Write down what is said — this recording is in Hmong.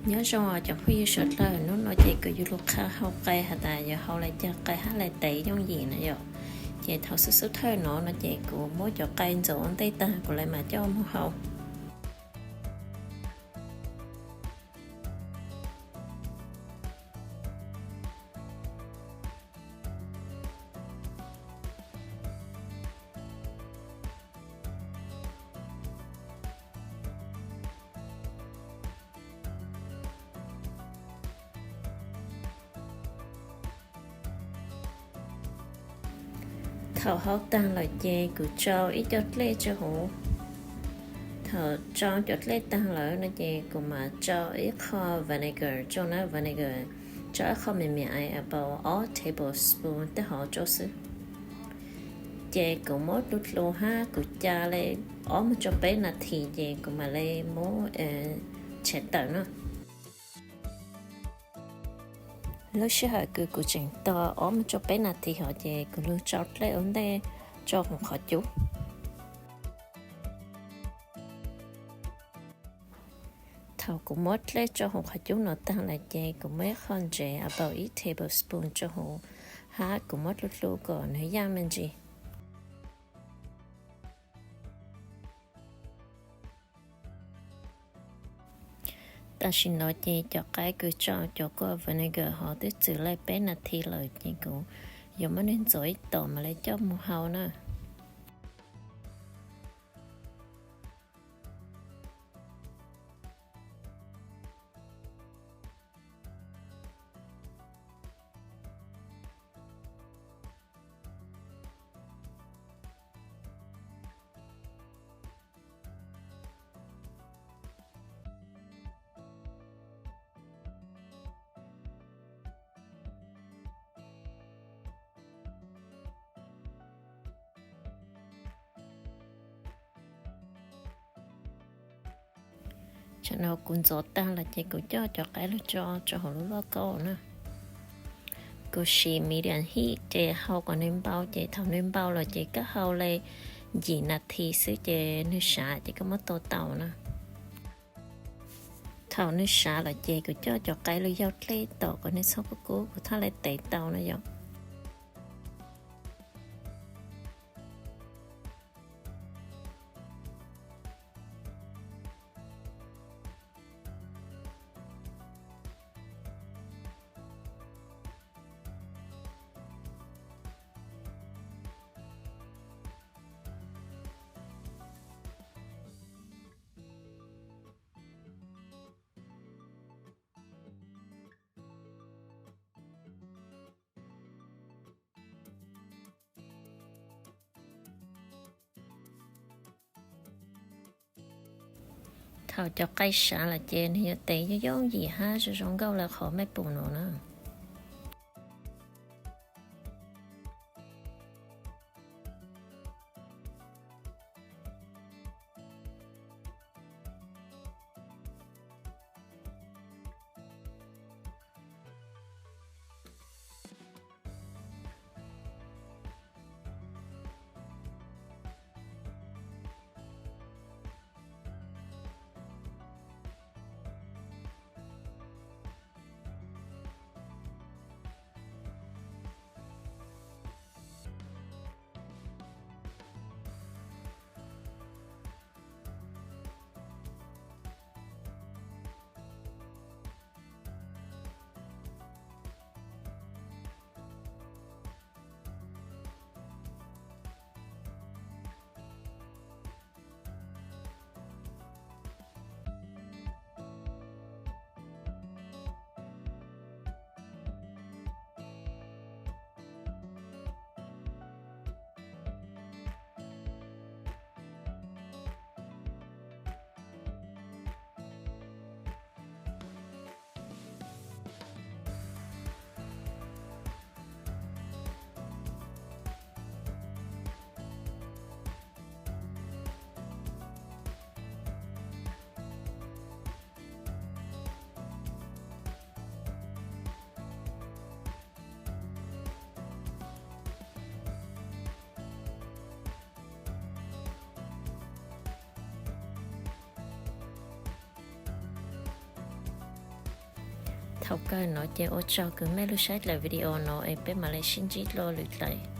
Nyob zoo cov phooj ywg sawv daws, hnub no ces kuv yuav lug qha hau qe has tas yuav hau le caag qe hab le tev yooj yim na yom. Ces thaum xub xub thawj no no ces kuv muab cov qe ntxuav ua ntej taag kuv le mas coj moog hau. Thaum hau taag lawm ces kuv tso ib co dlej rua huv. Thaum tso cov dlej taag lawm no ces kuv mam tso ib qho vinegar rua na, vinegar tso ib qho me me ais about ob tablespoon tej hov rua xwb. Ces kuv muab dlu dlu hab kuv ca le ob moog rua peb nas this ces kuv mam le muab tshem tawm no. Lub sij hawm kws kuv tseem tos ob moog rua peb nas this hov ces kuv lug tso dlej ua ntej rua huv qhov cub. Thaum kuv muab dlej rua huv qhov cub no taag lawm ces kuv muab ib qho ntsev about ib tablespoon rua huv hab kuv muab dlu dlu kom nwg yaaj me ntsis. Tam sim no ces cov qaib kws tso cov kua vinegar hov twb txwm le peb nas this lawm ces kuv yuav muab nwg ntxuav ib tom mam le coj moog hau na. Tsam no kuv ntxuav taag lawm ces kuv coj cov qaib lug tso rua huv lub lauj kaub na. Kuv siv medium heat ces hau kom nwg npau, ces thaum nwg npau lawm ces koj hau le yim nas this xwb ces nwg sav ces koj muab tua tau na. Thaum nwg sav lawm ces kuv coj cov qaib lug yaug dlej tom kom nwg txhob kub kub kuv thaaj le tev tau na yom. Thaum cov qaib sav lawm ces nwg yuav tev yooj yooj yim hab zoo zoo nkauj le qhov mej pum no na. Thaum kawg no ces ua tsaug kws mej lug saib dlawg video no es peb mam le sib ntsib dlua lwm dlawg.